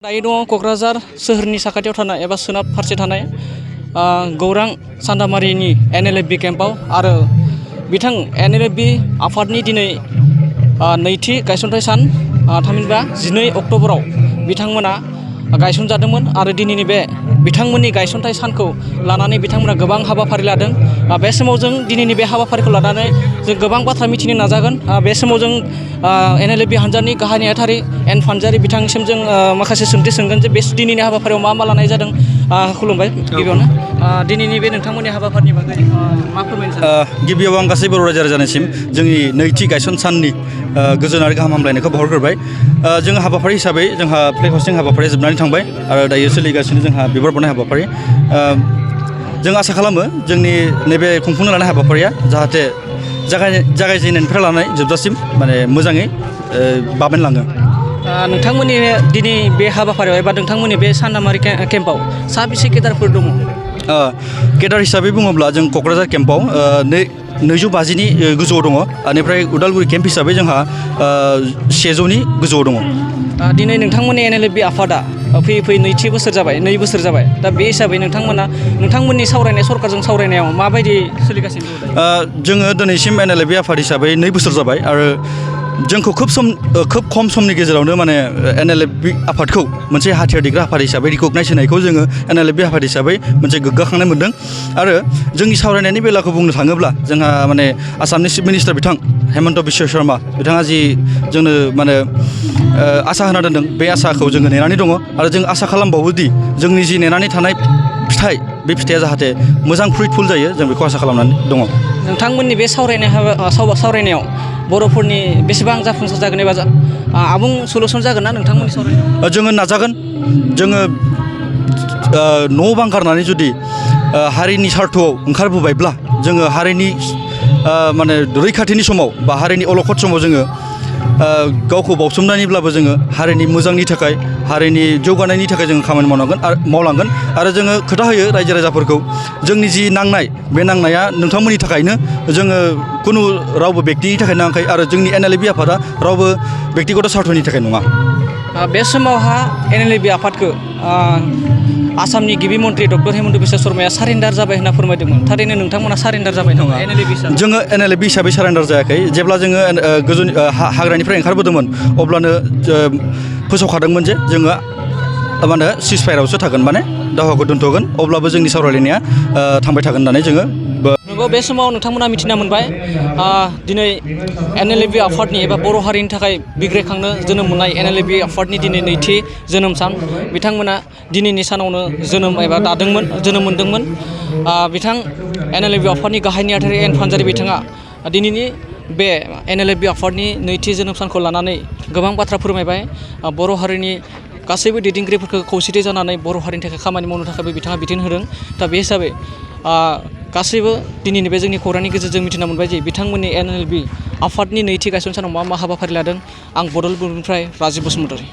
दायो दङ क'क्राझार सोहोरनि साखाथियाव थानाय एबा सोनाब फारसे थानाय गौरां सान्दामारिनि NLFB केम्पआव आरो बिथां NLFB आफादनि दिनै नैथि गायसनथाय सान थामहिनबा 12 अक्ट'बराव बिथांमोना गायसनजादोंमोन आरो दिनैनि बे बिथांमोननि गायसनथाय सानखौ लानानै बिथांमोना गोबां हाबाफारि लादों। बे समाव जों दिनैनि बे हाबाफारिखौ लानानै जों गोबां बाथ्रा मिथिनो नाजागोन। बे समाव जों NLFB हान्जानि गाहाय नेहाथारि एन फानजारि बिथांनिसिम जों माखासे सोंथि सोंगोन जे बे दिनैनि हाबाफारियाव मा लानाय जादों। खुलुमबाय गिबियावनो दिनैनि बे नोंथांमोननि हाबाफारिनि बागै मा फोरमायनो सानो? गिबियाव आं गासै बर' रायजो राजानिसिम जोंनि नैथि गायसन साननि गोजोन आरो गाहाम हामलायनायखौ बावहरग्रोबाय। जोङो हाबाफारि हिसाबै जोंहा फ्लेग हस्टिं हाबाफारिया जोबनानै थांबाय आरो दायो सोलिगासिनो जोंहा बिबार बावनाय हाबाफारि। जों आसा खालामो जोंनि नैबे खुंफुंनो लानाय हाबाफारिया जाहाथे जागायजेननायनिफ्राय लानानै जोबजासिम माने मोजाङै बाबेनलाङो। नोंथांमोननि दिनै बे हाबाफारियाव एबा नोंथांमोननि बे सान्दामारि केम्पआव साबेसे केडारफोर दङ? केडार हिसाबै बुङोब्ला जों क'क्राझार केम्पआव 250नि गोजौआव दङ। बेनिफ्राय उदालगुरि केम्प हिसाबै जोंहा 100नि गोजौआव दङ। दिनै नोंथांमोननि NLFB आफादा फैयै नैथि बोसोर जाबाय, 2 बोसोर जाबाय। दा बे हिसाबै नोंथांमोननि सावरायनाय सरकारजों सावरायनायाव माबायदि सोलिगासिनो दङ? जोङो दिनैसिम NLFB आफाद हिसाबै 2 बोसोर जाबाय आरो जोंखौ खोब खम समनि गेजेरावनो माने NLFB आफादखौ मोनसे हाथियार देग्रा आफाद हिसाबै रिकगनाइज होनायखौ जोङो NLFB आफाद हिसाबै मोनसे गोग्गाखांनाय मोन्दों। आरो जोंनि सावरायनायनि बेलाखौ बुंनो थाङोब्ला जोंहा माने आसामनि चिफ मिनिस्टार बिथां हेमन्त बिश्व शर्मा बिथाङा जि जोंनो माने आसा होना दोनदों, बे आसाखौ जोङो नेनानै दङ आरो जों आसा खालामबावोदि जोंनि जि नेनानै थानाय फिथाइ, बे फिथाइया जाहाथे मोजां फ्रुइटफुल जायो, जों बेखौ आसा खालामनानै दङ। नोंथांमोननि बे सावरायनायाव बर'फोरनि बेसेबां जाफुंसार जागोन एबा आबुं सलुसन जागोन ना नोंथांमोननि सावरायनायाव? जोङो नाजागोन। जोङो न' बां गारनानै जुदि हारिनि सार्थआव ओंखारबोबायब्ला जोङो हारिनि माने रैखाथिनि समाव बा हारिनि अलखद समाव जोङो गावखौ बावसोमनानैब्लाबो जोङो हारिनि मोजांनि थाखाय, हारिनि जौगानायनि थाखाय जोङो खामानि मावलांगोन आरो जोङो खोथा होयो रायजो राजाफोरखौ जोंनि जि नांनाय, बे नांनाया नोंथांमोननि थाखायनो। जोङो खुनु रावबो बेक्तिनि थाखाय नाङाखै आरो जोंनि NLFB आफादा रावबो बेक्तिगत सार्थनि थाखाय नङा। बे समावहा NLFB आफादखौ आसामनि गिबि मन्त्रि डक्टर हेमन्त बिश्व शर्माया सारेन्डार जाबाय होनना फोरमायदोंमोन। थारैनो नोंथांमोना सारेन्डार जाबाय नङा? जोङो NLFB हिसाबै सारेन्डार जायाखै। जेब्ला जोङो हाग्रानिफ्राय ओंखारबोदोंमोन अब्लानो फोसावखादोंमोन जे जोङो सिजफायारावसो थागोन, माने दावहाखौ दोनथ'गोन, अब्लाबो जोंनि सावरायलायनाया थांबाय थागोन होननानै जोङो। नंगौ, बे समाव नोंथांमोना मिथिना मोनबाय दिनै NLFB आफादनि एबा बर' हारिनि थाखाय बिग्रायखांनो जोनोम मोननाय NLFB आफादनि दिनै नैथि जोनोम सान। बिथांमोना दिनैनि सानावनो जोनोम मोनदोंमोन। बिथां NLFB आफादनि गाहाय नेहाथारि एन फानजारि बिथाङा दिनैनि बे NLFB आफादनि नैथि जोनोम सानखौ लानानै गोबां बाथ्रा फोरमायबाय। बर' हारिनि गासैबो दैदेनगिरिफोरखौ खौसेथि जानानै बर' हारिनि थाखाय खामानि मावनो थाखायबो बिथाङा बिथोन होदों। दा बे हिसाबै गासैबो दिनैनि बे जोंनि खौरांनि गेजेरजों मिथिना मोनबाय जे बिथांमोननि NLFB आफादनि नैथि गायसन सानाव मा हाबाफारि लादों। आं बड'लेण्डनिफ्राय राजिब बसुमतारी।